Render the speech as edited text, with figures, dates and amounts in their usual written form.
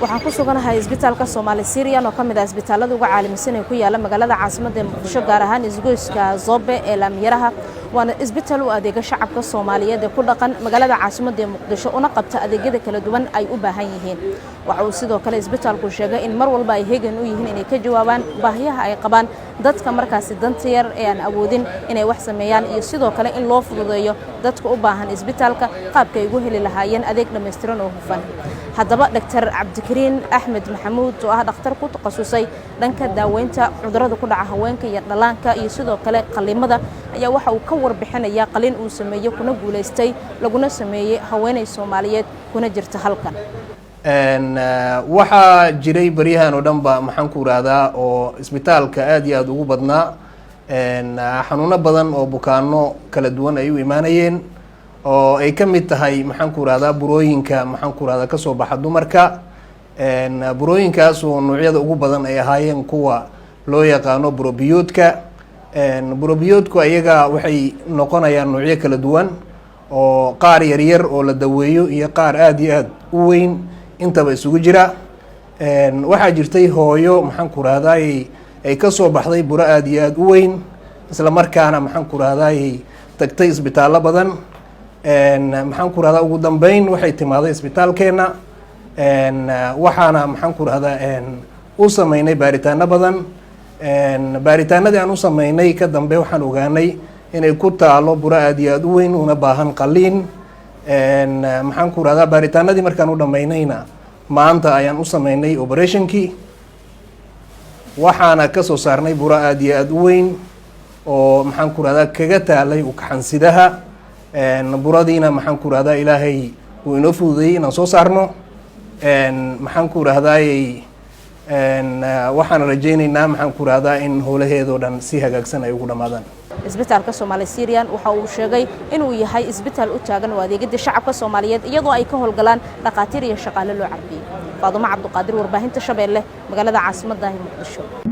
Waxaan ku suganahay Isbitaalka Soomaali Syrian oo ka mid ah isbitaalada uga caalamisan ee ku yaala magaalada caasimadda ee Muqdisho, gaar ahaan isgoyska Zobe ee Laamiyaraha. Waana isbitaal u adeega shacabka Soomaaliyeed ee ku dhaqan magaalada caasimadda ee Muqdisho, una qabta adeegyada kala duwan ay u baahan yihiin. Waxa uu sidoo kale isbitaalku sheegay in mar walba ay hegan u yihiin inay ka jawaabaan baahiyaha ay qabaan dadka markaasi danta yar ee aan awoodin inay wax sameeyaan, iyo sidoo kale in loo fududeeyo dadka u baahan isbitaalka qaabka ay ugu heli lahaayeen adeeg dhammaystiran oo hufan. Haddaba, Dhaktar Cabdikariin Axmed Maxamuud oo ah dhakhtar ku takhasusay dhanka daaweynta cudurrada ku dhaca haweenka iyo dhallaanka iyo sidoo kale qallimada, ayaa waxa uu ka warbixinayaa qalin uu sameeyey kuna guulaystay, laguna sameeyey haweeney Soomaaliyeed kuna jirta halkan. Waxaa jiray baryahan oo dhan ba, maxaan ku irahdaa, oo isbitaalka aada iyo aada ugu badnaa xanuuno badan oo bukaano kala duwan ay u imaanayeen, oo ay ka mid tahay, maxaan ku irahdaa, burooyinka, maxaan ku irahdaa, kasoo baxa dumarka. Burooyinkaas oo noocyada ugu badan ay ahaayeen kuwa loo yaqaano burobiyoodka. Burobiyoodku ayaga waxay noqonayaan noocyo kala duwan, oo qaar yaryar oo la daweeyo iyo qaar aada iyo aada u weyn intaba isugu jira. Waxaa jirtay hooyo, maxaan ku rahdaay, ay kasoo baxday buro aada iyo aada u weyn, isla markaana, maxaan ku rahdaay, tagtay isbitaallo badan. Maxaan ku rahdaa, ugu dambeyn waxay timaaday isbitaalkeena. Waxaana, maxaan ku rahdaa, u sameynay baaritaano badan. Baaritaanadii aan u sameynay ka dambe waxaan ogaanay inay ku taalo buro aada iyo aada u weyn una baahan qaliin. Maxaan ku rahdaa, baaritaanadii markaan u dhamaynayna, maanta ayaan u sameynay operationkii. Waxaana kasoo saarnay buro aada iyo aada u weyn oo, maxaan ku rahdaa, kaga taalay ukaxansidaha. Buradiina, maxaan ku rahdaa, Ilaahay uu inoo fududeeyey inaan soo saarno. Maxaan ku rahdaayey, waxaan rajayneynaa, maxaan ku rahdaa, in howlaheedoo dhan si hagaagsan ay ugu dhammaadaan. Isbitaalka Soomaali Syrian waxa uu sheegay inuu yahay isbitaal u taagan oo adeegyada shacabka Soomaaliyeed, iyadoo ay ka howlgalaan dhakhaatiir iyo shaqaale loo carbiyey. Faadumo Cabduqaadir, Warbaahinta Shabeelle, magaalada caasimadda ah ee Muqdisho.